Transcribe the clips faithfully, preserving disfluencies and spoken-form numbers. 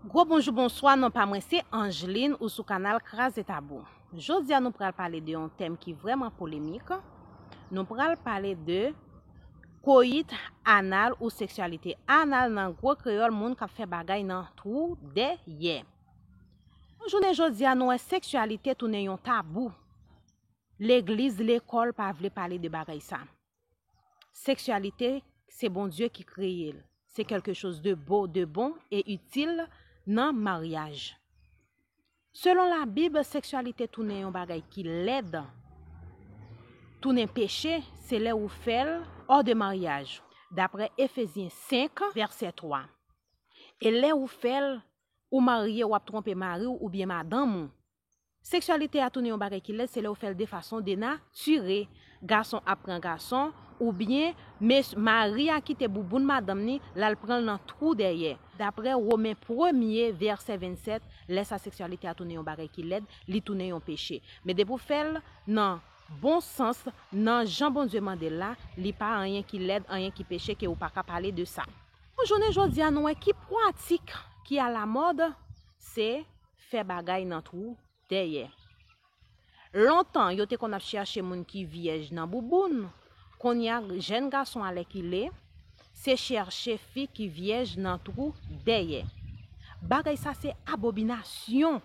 Gwo bonjou, bonswa, non pa mwen se Angeline, ou sou kanal Kraze Tabou. Jodi a nou pral pale de yon tèm ki vrèman polemik. Nou pral pale de koyit anal ou seksyalite anal, nan gwo kreyòl, moun k ap fè bagay nan twou dèyè. Jounen jodi a, nou wè seksyalite tounen yon tabou. Legliz, lekòl pa vle pale de bagay sa. Seksyalite, se Bondye ki kreye l. Se quelque chose de beau, de bon et utile nan maryaj. Selon Labib, seksyalite tounen yon bagay ki lèd, tounen peche, se lè ou fè l hors de mariage, daprè Efezyen senk, vèsè twa. E lè ou fè l, ou marye, w ap twonpe mari w oubyen madanm ou. Seksyalite a tounen yon bagay ki lèd, se lè ou fè l de fason denatire. Gason ap pran gason, oubyen mes-, mari a kite bouboun madanm ni, l al pran l nan twou dèyè. Daprè Women premye, vèsè vennsèt, lè sa seksyalite a tounen yon bagay ki lèd, li tounen yon peche. Men depi w fè l nan bon sans, nan jan Bondye mande l la, li pa anyen ki lèd, anyen ki peche, ke ou pa ka pale de sa. Bon, jounen jodi a, nou wè ki pratik ki alamòd, se fè bagay nan twou dèyè. Lontan, yo te konn ap chèche moun ki vyèj nan bouboun. Kounye a, jèn gason alèkile, se chèche fi ki vyèj nan twou dèyè. Bagay sa se abobinasyon.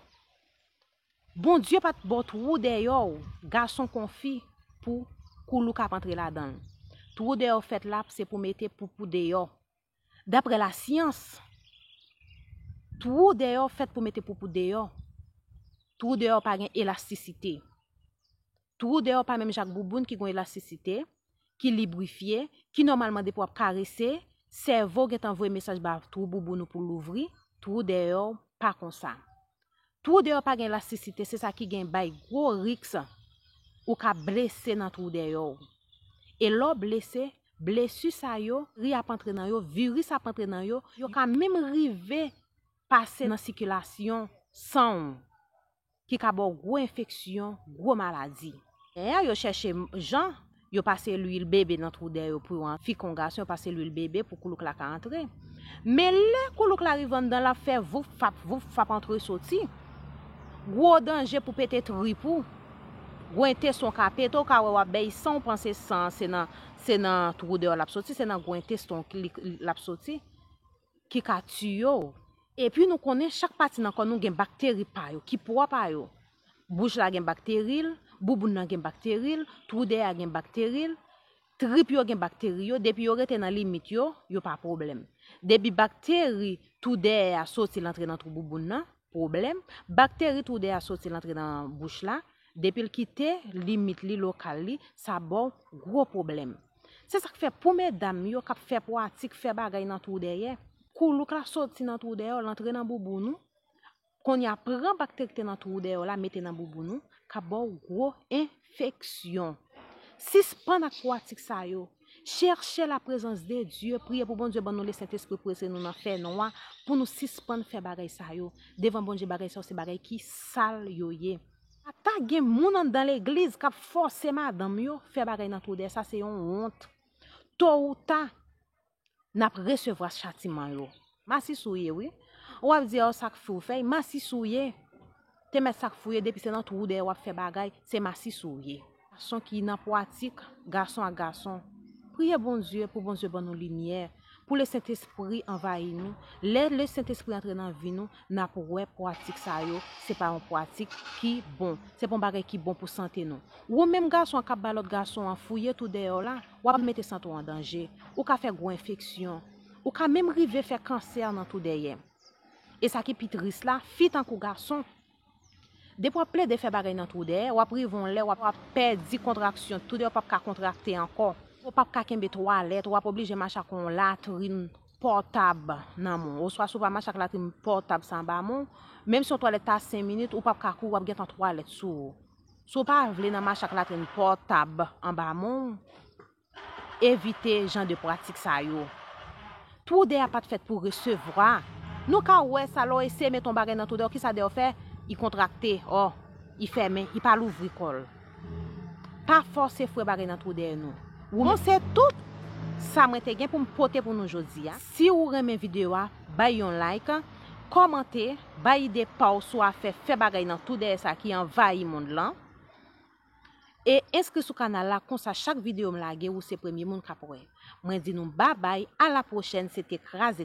Bondye pa t ba w twou dèyè w, gason kon fi, pou koulouk ap antre ladan l. Twou dèyè w fèt la, se pou mete poupou deyò. Daprè lasyans, twou dèyè w fèt pou mete poupou deyò. Twou dèyè w pa gen elastisite. Twou dèyè w pa menm jan ak bouboun ki gen elastisite, ki librifye, ki nòmalman depi w ap karese, sèvo w gentan voye mesaj ba twou bouboun ou pou l louvri, twou dèyè w pa konsa. Twou dèyè w pa gen elastisite, se sa ki gen bay gwo riks ou ka blese nan twou dèyè w. E lè w blese, blesi sa yo, ri ap antre nan yo, viris ap antre nan yo, yo ka menm rive pase nan sikilasyon san w, ki ka ba w gwo enfeksyon, gwo maladi. Dèyè yo chèche jan, yo pase lwil bebe nan twou dèyè yo pou yon fi kon gason, yo pase lwil bebe pou koulouk la ka antre. Men lè koulouk la rive anndan, l ap fè voup fap, voup fap antre soti. Gwo danje pou pete trip ou. Gwo entestin w ka pete, w ka wè w ap bèy san, w panse san an se nan, se nan twou dèyè w l ap soti, se nan gwo entestin w li, li, l ap soti, ki ka tiye w. Epi nou konnen chak pati nan kò nou gen bakteri pa yo, ki pwòp a yo. Bouch la gen bakteri l, bouboun nan gen bakteri l, twou dèyè a gen bakteri l, trip yo gen bakteri yo, depi yo rete nan limit yo, yo pa pwoblèm. Depi bakteri twou dèyè a soti l antre nan twou bouboun nan, pwoblèm. Bakteri twou dèyè a soti l antre nan bouch la, depi l kite limit li, lokal li, sa ba w gwo pwoblèm. Se sa k fè pou medam yo k ap fè pwatik fè bagay nan twou dèyè, koulouk la soti nan twou dèyè w, l antre nan bouboun ou, kounye a pran bakteri k te nan twou dèyè w la, mete nan bouboun ou, k ap ba w gwo enfeksyon. Sispann ak pwatik sa yo. Chèche la prezans de Dye, priye pou Bondye ban nou Lesentespri pou retire nou nan fènwa, pou nou sispann fè bagay sa yo. Devan Bondye, bagay sa yo se bagay ki sal yo ye. Ata gen moun anndan legliz k ap fòse madanm yo fè bagay nan twou dèyè, sa se yon wont. To ou ta, n ap resevwa chatiman yo. Masisi w ye, wi. W ap di, "Ò, sa k fè w fè y?" Masisi w ye. Te mèt sa k fè w ye, depi se nan twou dèyè w ap fè bagay, se masisi w ye. Gason ki nan pwatik, gason ak gason. Priye Bondye pou Bondye ban nou limyè, pou Lesentespri anvayi nou. Lè Lesentespri antre nan vi nou, n ap wè pwatik sa yo, se pa yon pwatik ki bon. Se pa yon bagay ki bon pou sante nou. Ou menm gason an k ap bay lòt gason an fouye twou dèyè w la, w ap mete sante w an danje. Ou ka fè gwo enfeksyon. Ou ka menm rive fè kansè nan twou dèyè. E sa ki pi tris la, fi tankou gason. Depi w ap plede fè bagay nan twou dèyè, w ap rive yon lè, w ap, w ap pèdi kontraksyon. Twou dèyè w p ap ka kontrakte ankò. Ou p ap ka kenbe twalèt, w ap oblije mache ak yon latrin pòtab nan men w. Oswa si w pa mache ak latrin pòtab sa anba men w, menm si yon twalèt ta senk minit, ou p ap ka kouri, w ap gentan twalèt sou ou. Si w pa vle nan mache ak latrin pòtab anba men w, evite jan de pwatik sa yo. Twou dèyè a pa t fèt pou resevwa. Nou ka wè sa lè w eseye mete yon bagay nan twou dèyè w, kisa dèyè w fè? I kontrakte, ò, i fèmen, i pa louvri kò l. Pa fòse foure bagay nan twou dèyè nou. Bon, se tout sa mwen te gen pou m pote pou nou jodi a. Si w renmen videyo a, bay yon like. kòmante, bay ide pa w sou afè fè bagay nan tou dèyè sa ki anvayi mond lan. E enskri sou kanal la, konsa chak videyo m lage, ou se premye moun k ap wè. Mwen di nou babay, a la pwochèn, se te kraze